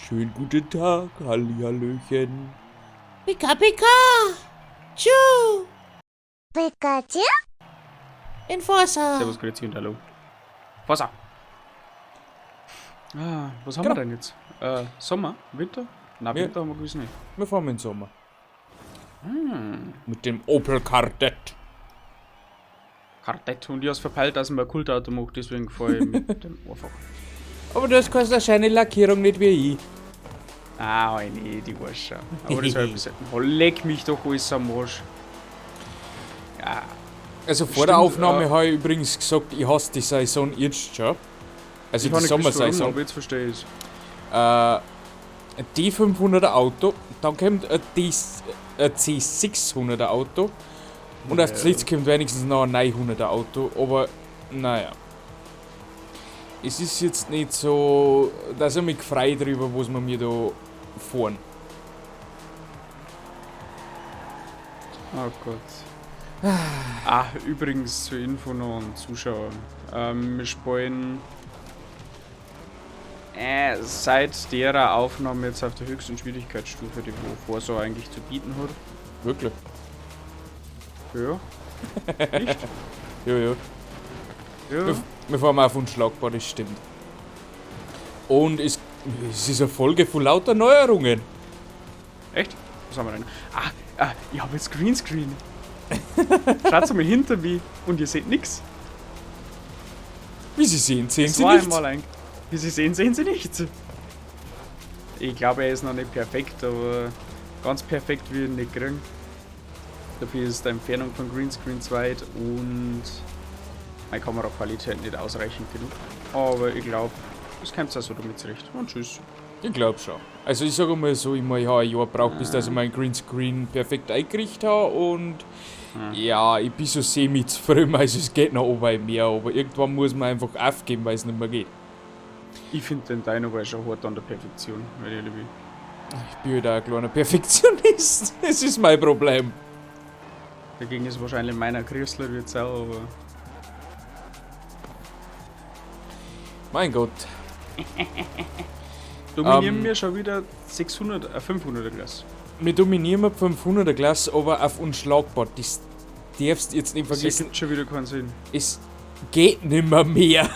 Schönen guten Tag, Hallihallöchen. Pika Pika! Tschu! Pikachu? Enforcer! Servus, grüezi und hallo. Wasser! Ah, was haben Genau. wir denn jetzt? Sommer? Winter? Nein, Ja. Winter haben wir gewiss nicht. Wir fahren im Sommer. Mit dem Opel Kadett. Kartett. Und ich hab's verpeilt, dass ich mir ein Kultauto mache, deswegen fahre ich mit dem einfach. Aber du hast keine schöne Lackierung nicht wie ich. Ah, hab ich nicht, ich weiß schon. Aber das hab ich bis oh, leck mich doch alles am Arsch. Ja, Also vor der Stimmt, Aufnahme habe ich übrigens gesagt, ich hasse die Saison jetzt schon. Also ich die hab nicht gewusst, warum, Sommersaison. aber jetzt verstehe ich's. Ein D500er Auto, dann kommt ein, D, ein C600er Auto und auf Ja. das letzte kommt wenigstens noch ein 900er Auto, aber naja. Es ist jetzt nicht so, dass ich mich frei drüber, was wir mir da fahren. Oh Gott. Ah, übrigens zur Info noch an Zuschauer. Wir spielen seit derer Aufnahme jetzt auf der höchsten Schwierigkeitsstufe, die wo Forza eigentlich zu bieten hat. Wirklich? Ja. Nicht? Ja, ja. Ja. Wir fahren auf unschlagbar, das stimmt. Und es ist eine Folge von lauter Neuerungen. Echt? Was haben wir denn? Ah, ich habe jetzt Greenscreen. Schaut mal hinter mir und ihr seht nix. Wie Sie sehen, sehen Es Sie war nichts. einmal ein. Wie Sie sehen, sehen Sie nichts. Ich glaube, er ist noch nicht perfekt, aber ganz perfekt will ich ihn nicht kriegen. Dafür ist die Entfernung von Greenscreen zu weit und meine Kameraqualität nicht ausreichend genug. Aber ich glaube, das kommt auch so damit zurecht. Und tschüss. Ich glaube schon. Also ich sage mal so, ich habe ein Jahr gebraucht, bis dass ich meinen Greenscreen perfekt eingerichtet habe und ja, ich bin so semi-zufrieden, also es geht noch oben mehr, aber irgendwann muss man einfach aufgeben, weil es nicht mehr geht. Ich finde den Dino war schon hart an der Perfektion, weil ich ehrlich bin. Ich bin halt auch ein kleiner Perfektionist, das ist mein Problem. Dagegen ist wahrscheinlich meiner Grüßler wie jetzt auch, aber Mein Gott. dominieren wir schon wieder 500er Klasse. Wir dominieren mit 500er Klasse, aber auf unschlagbar. Das darfst du jetzt nicht Das vergessen. ergibt schon wieder keinen Sinn. Es geht nimmer mehr.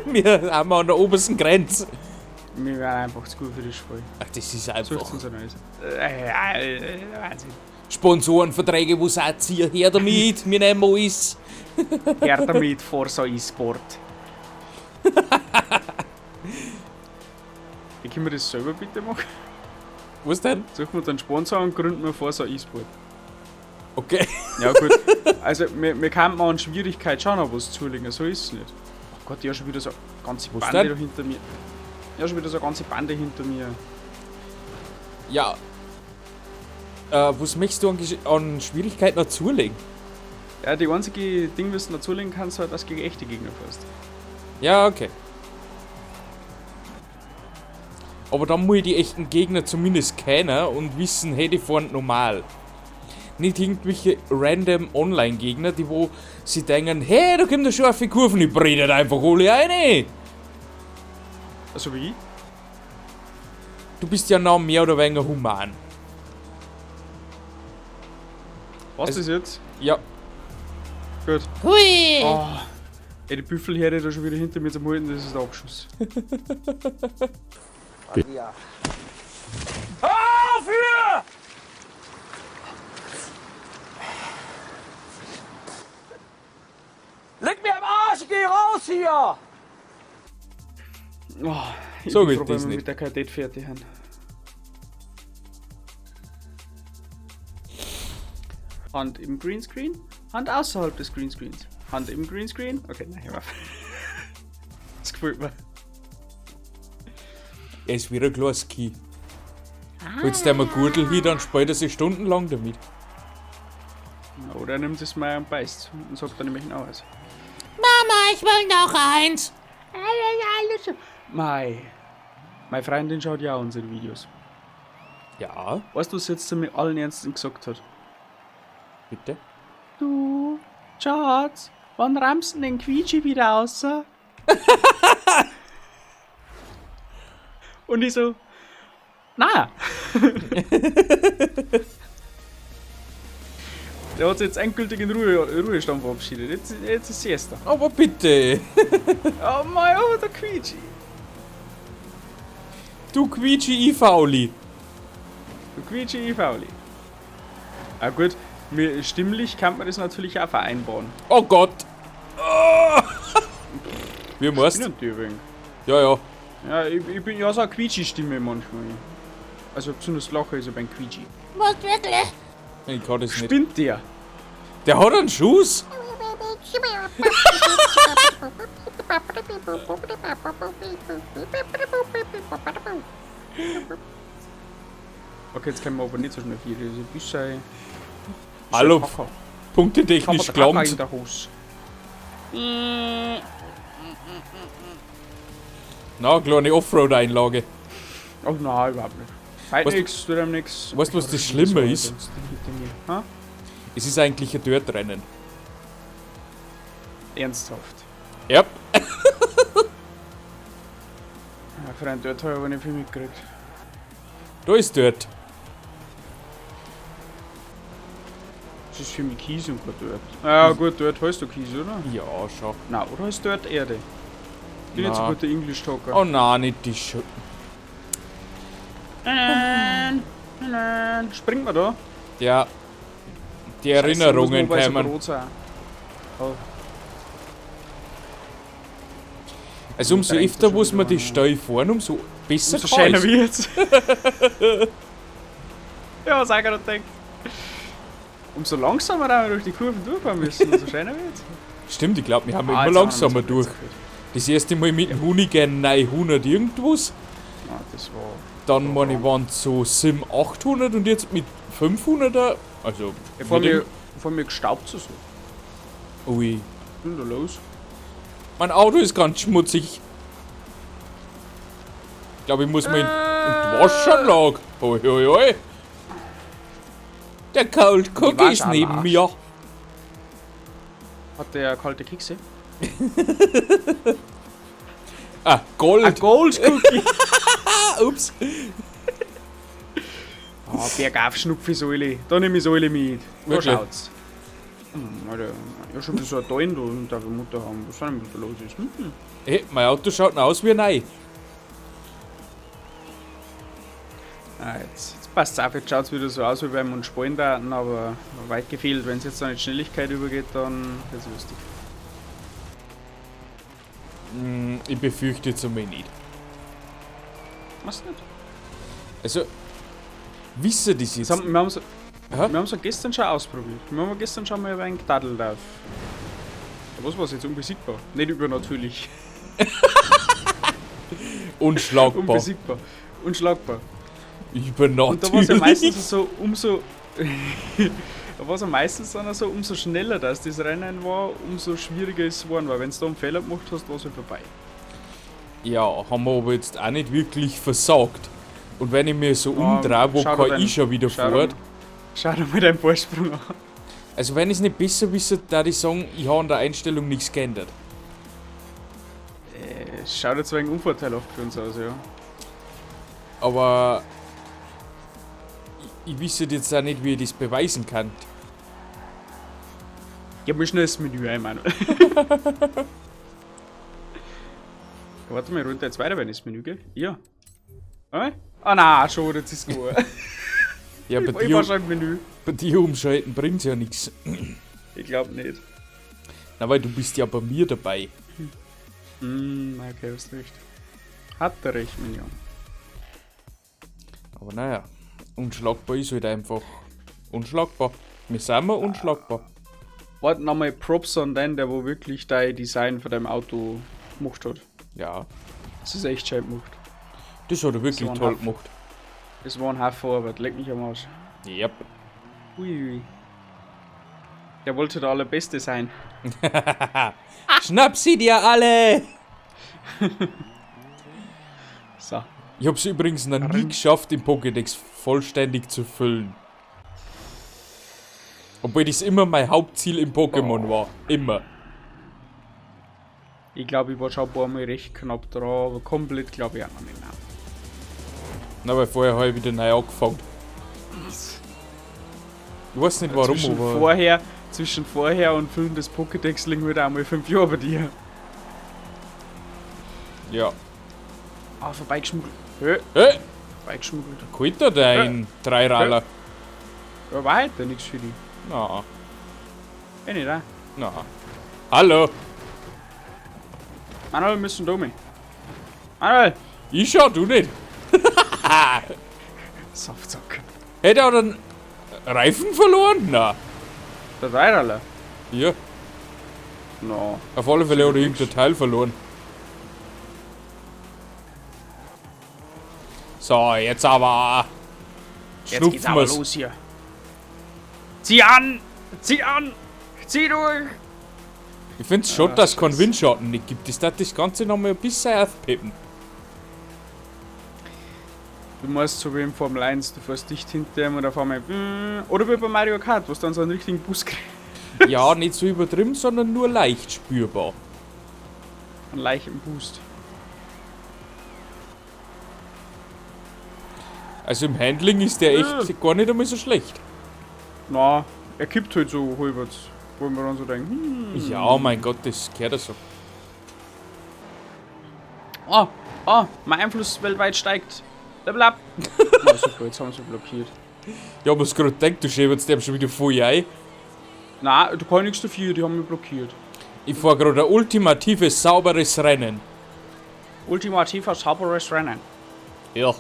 Wir sind an der obersten Grenze. Wir wären einfach zu gut für das Spiel. Ach, das ist einfach. Sucht uns ein neues. Wahnsinn. Sponsorenverträge, wo seid ihr? Her damit, wir nehmen alles. Her damit, Forza E-Sport. Wie können wir das selber bitte machen? Was denn? Suchen wir uns einen Sponsor und gründen wir Forza E-Sport. Okay. Ja gut, also wir kann man an Schwierigkeit schon noch was zulegen, so ist es nicht. Oh Gott, ich hab schon wieder so eine ganze Was Bande denn? da hinter mir. Ich hab schon wieder so eine ganze Bande hinter mir. Ja. Was möchtest du an Schwierigkeiten noch zulegen? Ja, die einzige Ding, was du noch zulegen kannst, halt, dass du gegen echte Gegner fährst. Ja, okay. Aber dann muss ich die echten Gegner zumindest kennen und wissen, hey, die fahren normal. Nicht irgendwelche random Online-Gegner, die wo sie denken, hey, da kommt eine scharfe Kurve, ich brete einfach alle rein. Also wie ich? Du bist ja noch mehr oder weniger human. Was Also- das jetzt? Ja, Gut. Hui! Oh. Ey, die Büffelherde da schon wieder hinter mir zum Halten, das ist der Abschuss. Auf hier! Leck mir am Arsch, geh raus hier! Oh, ich So bin geht froh, das wenn wir nicht. mit der Kadett fertig haben. Hand im Greenscreen, Hand außerhalb des Greenscreens. Hand im Greenscreen. Okay, nein, hör auf. Das gefällt mir. er ist wieder ein kleines Ski. Holst du mal Gürtel hin, dann spielt er sich stundenlang damit. Oder er nimmt es mal und beißt und sagt dann nämlich auch aus. Mama, ich will noch eins! Mei. Meine Freundin schaut ja auch unsere Videos. Ja, Weißt du, was sie jetzt zu mir allen Ernsten gesagt hat? bitte. Du, Schatz, wann rammst du denn den Quietschi wieder raus? Und ich so, Na! Der hat sich jetzt endgültig in Ruhestand verabschiedet. Jetzt ist Siesta. Aber bitte. Oh mein, oh, der Quietschi. Du Quietschi, ich Fauli. Du Quietschi, ich Fauli. Ah gut, mir, stimmlich kann man das natürlich auch vereinbaren. Oh Gott. Oh. Wie meinst Ich du? bin ein Dürring. Ja, ja. Ja, ich bin ja so eine Quietschi-Stimme manchmal. Also besonders Lache ist ja beim Quietschi. Was wirklich? Ich kann das nicht. Spinnt der? Der hat einen Schuss. Okay, jetzt können wir aber nicht so schnell vier. Das ist ein bisschen. Hallo, Kaka. punktetechnisch Kaka in gelangt. der Hose. Na, kleine Offroad-Einlage. Oh nein, überhaupt nicht. Heute Weißt du- nix, tut einem nix. weißt du, was das Schlimme ist? Ha? Es ist eigentlich ein Dirt-Rennen. Ernsthaft. Ja. Ja, für einen Dirt habe ich aber nicht viel mitgekriegt. Da ist Dirt. Das ist für mich Kies und kein Dirt. Ja gut, Dirt heißt doch Kies, oder? Ja, schon. Nein, oder heißt Dirt Erde? Ich bin nicht so Na. gut der English Talker. Oh nein, nicht die Schu. Nein, nein. Springt man da? Ja. Die Scheiße, Erinnerungen muss man bei so kämen. rot sein. Oh. Also umso Drängt öfter, schon wo wieder man die an. Steu fahren, umso besser Umso kann schöner ich's. wird's. Ja, was auch gerade gedacht. Umso langsamer wir durch die Kurven durchfahren müssen, umso schöner wird's. Stimmt, ich glaube, wir haben Ah, immer jetzt haben wir langsamer noch durch. so viel. Das erste Mal mit dem Hoonigan 900 irgendwas. Ah, das war. Dann meine ich, waren so 700, 800 und jetzt mit 500er. Also, Ja, vor mit mir, vor mir gestaubt so. dem- Ui. Was ist denn da los? Mein Auto ist ganz schmutzig. Ich glaube, ich muss mal in die Waschanlage. Hoi, hoi, hoi. Der Cold Cookie ist Waschanlage. neben mir. Hat der kalte Kekse? Ah, Gold. Ein Gold Cookie! Ah, ups. Ah, bergauf schnupfe ich Säule. Da nehme ich Säule mit. Da Wirklich? schaut's. Alter, ja, schon wieder so ein Teil da und darf ich Mutter haben. Was denn, was da los ist? Hm? Hey, mein Auto schaut noch aus wie neu. Ah, jetzt passt's auf, jetzt schaut's wieder so aus wie beim Entspandaten, aber weit gefehlt. Wenn es jetzt an die Schnelligkeit übergeht, dann wird's lustig. Ich befürchte jetzt einmal nicht. Was nicht? Also, wisse das jetzt? Das haben, wir haben's, Hä? wir haben's ja gestern schon ausprobiert. Wir haben gestern schon mal ein wenig gedaddelt auf. Was war's jetzt? Unbesiegbar. Nicht übernatürlich. Unschlagbar. Unbesiegbar. Unschlagbar. Übernatürlich. Und da war es ja meistens so, umso. Da war es ja meistens dann auch so, umso schneller dass das Rennen war, umso schwieriger ist es geworden, weil wenn du da einen Fehler gemacht hast, war es halt vorbei. Ja, haben wir aber jetzt auch nicht wirklich versagt. Und wenn ich mir so umdrehe, wo schau dir kann ich schon wieder fort? Schau dir mal deinen Vorsprung an. Also wenn ich es nicht besser wisse, da ich sagen, ich habe an der Einstellung nichts geändert. Es schaut jetzt wegen unvorteilhaft für uns aus, ja. Aber ich wüsste jetzt auch nicht, wie ich das beweisen kann. Gib mir schnell das Menü ein, Manuel. Warte mal, runter jetzt weiter, wenn ich das Menü gehe. Ja. Ah, nein, schon, jetzt ist gut. Ja, bei Ich war dir, schon im Menü. bei dir umschalten bringt's ja nichts. Ich glaub nicht. Na, weil du bist ja bei mir dabei. Okay, hast recht. Hat er recht, mein Junge. Aber naja, unschlagbar ist halt einfach unschlagbar. Wir sind mal unschlagbar. Warte nochmal Props an den, der wo wirklich dein Design von deinem Auto gemacht hat. Ja, Das ist echt schön gemacht. das hat er wirklich So ein toll Haufen. gemacht. Das war ein Haufen Arbeit, leck mich am Arsch. Yep. Uiui. Der wollte der Allerbeste sein. Schnapp sie dir alle! So. Ich hab's übrigens noch nie geschafft, den Pokédex vollständig zu füllen. Obwohl das immer mein Hauptziel im Pokémon war. Immer. Ich glaube, ich war schon ein paar Mal recht knapp dran, aber komplett glaube ich auch noch nicht mehr. Na, weil vorher habe ich wieder neu angefangen. Ich weiß nicht warum, aber. Zwischen vorher und Füllen des Pokédex liegen wieder einmal 5 Jahre bei dir. Ja. Ah, vorbeigeschmuggelt. Hä? Hey, Vorbeigeschmuggelt. kommt da dein Dreiraller? Ja, war heute nichts für dich. Na, Eh nicht, ah. na. Hallo. Manuel, wir müssen da mit. Manuel! Ich schau, du nicht. Saftsack. Hätte er einen Reifen verloren? Na. Der Dreiraller? Ja. No. Auf alle Fälle hat er irgendein Teil verloren. So, jetzt aber. Jetzt geht's Schnupfen aber wir's. los hier. Zieh an! Zieh an! Zieh durch! Ich find's schon, dass es keinen Windschatten nicht gibt. Das darf das Ganze nochmal ein bisschen aufpeppen. Du musst so wie im Formel 1, du fährst dicht hinter ihm und auf einmal. Oder wie bei Mario Kart, wo du dann so einen richtigen Bus kriegst. Ja, nicht so übertrieben, sondern nur leicht spürbar. Einen leichten Boost. Also im Handling ist der echt gar nicht einmal so schlecht. Na, er kippt halt so halbwegs. Wo man dann so denkt, Ja, mein Gott, das gehört ja so. Oh, oh, mein Einfluss weltweit steigt. Level up. Na super, jetzt haben sie blockiert. Ich hab mir's grad gedacht, du schäberst dem schon wieder voll ein. Na, du kannst nichts dafür, die haben mich blockiert. Ich fahr grad ein ultimatives, sauberes Rennen. Ultimativer sauberes Rennen. Ja.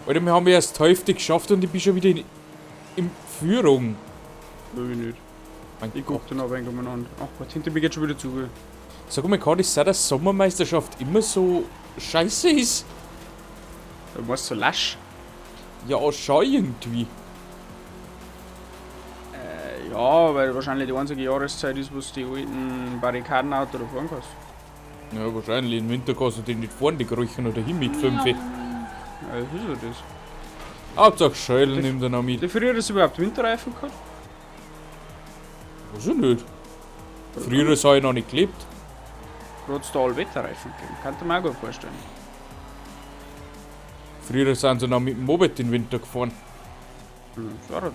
Alter, wir haben erst die Hälfte geschafft und ich bin schon wieder in Führung. Will ich nicht. Mein Ich Gott. guck dann aber irgendwann an. Ach Gott, hinter mir geht schon wieder zu. Sag mal, kann das sein, dass Sommermeisterschaft immer so scheiße ist? Du warst so lasch. Ja, schau irgendwie. Ja, weil wahrscheinlich die einzige Jahreszeit ist, wo du die alten Barrikadenauto da fahren kannst. Ja, wahrscheinlich. Im Winter kannst du die nicht fahren, die Krüchen oder hin mit 5. Ja, das ist ja das. Hauptsache Scheulen nimmt er noch mit. Der früher ist überhaupt Winterreifen gehabt? Weiß ich nicht. Früher habe ich noch nicht gelebt. Oder hat's da Allwetterreifen gegeben? Kann ich mir auch gut vorstellen. Früher sind sie noch mit dem Moped in den Winter gefahren. So war das.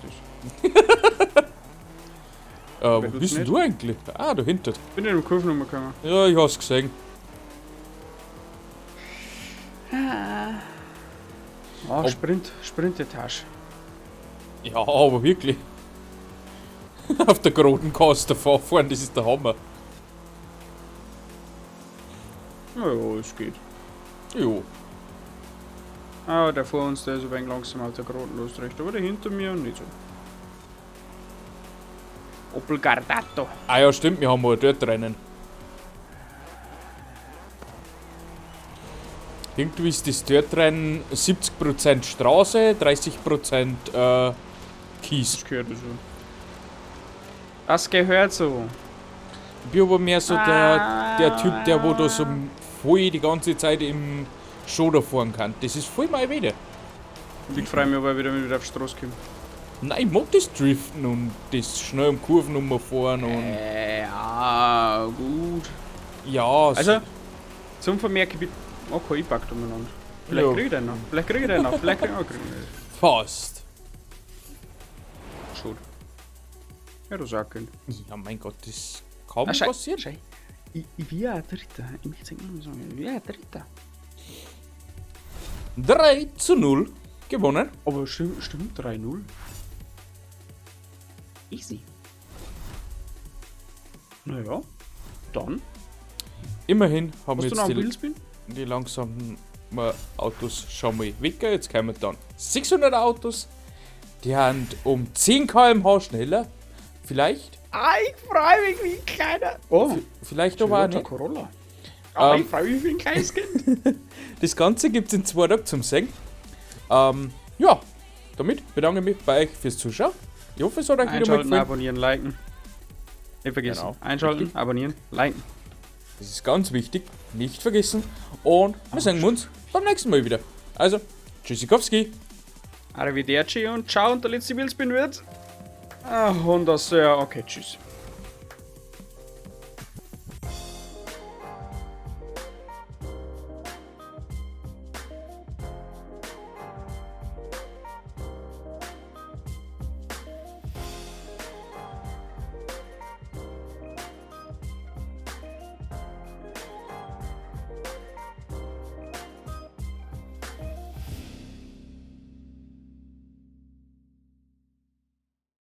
Wo tut's bist denn nicht? du eigentlich? Ah, da hinten. Bin in den Kurven rumgekommen. Ja, ich hab's gesehen. Ah, Sprint-Etage. Ja, aber wirklich. Auf der großen Kaste fahren, das ist der Hammer. Ja, es geht. Jo. Ah, der vor uns, der ist ein wenig langsam auf der Geraden losrecht, aber der hinter mir nicht so. Opel Gardato. Ah ja, stimmt, wir haben mal dort rennen. Irgendwie ist das Dirtrennen 70% Straße, 30% Kies. Das gehört so. Das gehört so. Ich bin aber mehr so der Typ, der wo da so voll die ganze Zeit im Schoder fahren kann. Das ist voll meine Wede. Und ich freue mich aber wieder, wenn ich wieder auf die Straße komme. Nein, ich mag das Driften und das schnell um Kurven rumfahren und. Ja, gut. Ja, Also, zum Vermerken bitte. Okay, ich pack da umeinander. Vielleicht Ja. krieg ich den noch. Vielleicht krieg ich den noch. Vielleicht krieg ich den fast. noch. Schon. Ja, das auch können. Ja, mein Gott, das kann Ah, passieren. Schei. Ich bin ja ein Dritter. Ich möchte es nicht sagen. Ich bin ja ein Dritter. 3:0 gewonnen. Aber stimmt 3-0. Easy. Naja, dann. Immerhin haben wir Hast du noch jetzt einen Wheelspin? die langsamen Autos schon mal weg. Jetzt kommen dann 600 Autos. Die haben um 10 km/h schneller. Vielleicht. Ah, ich freue mich wie ein kleiner. Oh, Vielleicht aber auch Toyota nicht. Corolla. Ah, ich freue mich wie ein kleines Kind. Das Ganze gibt es in 2 Tagen zum Sehen. Ja, damit bedanke ich mich bei euch fürs Zuschauen. Ich hoffe, es hat euch wieder mal Einschalten, gefallen. abonnieren, liken. Nicht vergessen. Genau. Einschalten, abonnieren, liken. Das ist ganz wichtig, nicht vergessen. Und wir sehen uns beim nächsten Mal wieder. Also, Tschüssikowski. Arrivederci und ciao und der letzte Wheelspin wird. Ah, Honda Sir. Okay, tschüss.